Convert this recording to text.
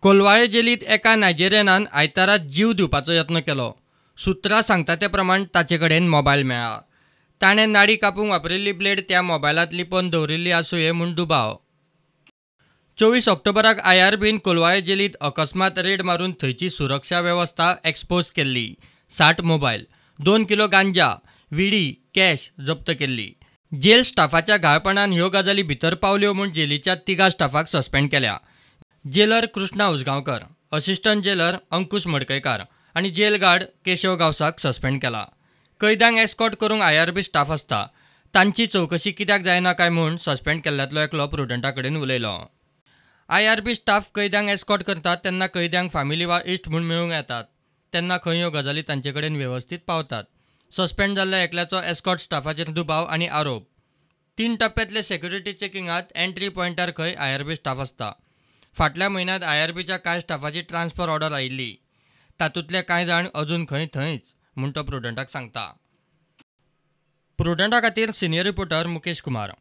कोलवाळे जेलींत एका नायजेरियनान आयतारा जीव दिवपाचो यत्न केलो. सुत्रां सांगता ते प्रमाण ताचे कडेन मोबायल मेळ्ळा. ताणें नाडी कापूंक वापरिल्ली ब्लेड त्या मोबायलांत लिपोवन दवरिल्ली आसुये म्हूण दुबाव. 24 ऑक्टोबराक आयआरबीन कोलवाळे जेलींत अकस्मात रेड मारून थंयची सुरक्षा वेवस्था एक्सपोज केल्ली. 60 मोबायल, 2 किलो गांजा, विडी, कॅश जप्त केल्ली. जेल स्टाफाच्या घाळपणान ह्यो गजाली भितर पावल्यो म्हूण जेलीच्या 3 स्टाफाक सस्पेंड केल्या. Jailer Krishna Usgaonkar, assistant jailer Ankush Madkaikar आनी जेल गार्ड केशव गांवसाक सस्पेंड केला. कैद्यांक एस्कॉर्ट करूंक आयआरबी स्टाफ आसता, तांची चवकशी कित्याक जायना काय म्हूण सस्पेंड केल्ल्यांतलो एकलो प्रुडंटा कडेन उलयलो. आयआरबी स्टाफ कैद्यांक एस्कॉर्ट करतात तेन्ना कैद्यांक फामिली वा इश्ट म्हूण मेळूंक येतात, तेन्ना खंय ह्यो गजाली तांचे कडेन वेवस्थीत पावतात. सस्पेंड जाल्ल्या एकल्याचो एस्कॉर्ट स्टाफाचेर दुबाव आनी आरोप. 3 टप्प्यांतले सेक्युरिटी चेकिंगांत एंट्री पॉयंटार खंय आयआरबी स्टाफ आसता. फाटल्या म्हयन्यांत आयआरबीच्या कांय स्टाफाची ट्रान्सफर ऑर्डर आयिल्ली, तातूंतले कांय जाण अजून खंय थंयच म्हूण तो प्रुडंटाक सांगता. प्रुडंटा खातीर सिनियर रिपोर्टर मुकेश कुमार.